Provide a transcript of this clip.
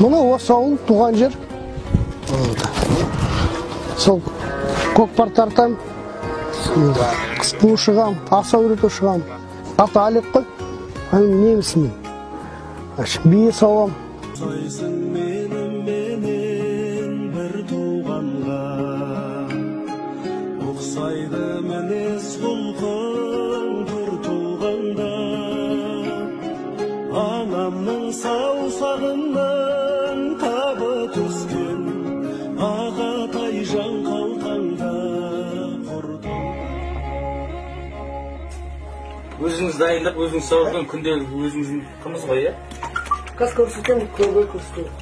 Мұны осы ауыл, туған жер. Сол көкпар тартам, қысқы шығам, асау үйрете шығам. Аты Алек қой, мен немісмін. Бие сауам. Ұқсайсың меніменен бір туғанға, ұқсайды мінез құлқың түр тұлғаңда. Анамның саусағынан табы түскен ағатай жан қалтаңда құрдым. Өзіңіз дайындап, өзіңіз сауып жүрген күнделік өзіңіздің қымыз ғой, иә? Қазір көрсетемін, көбі көрсетемін.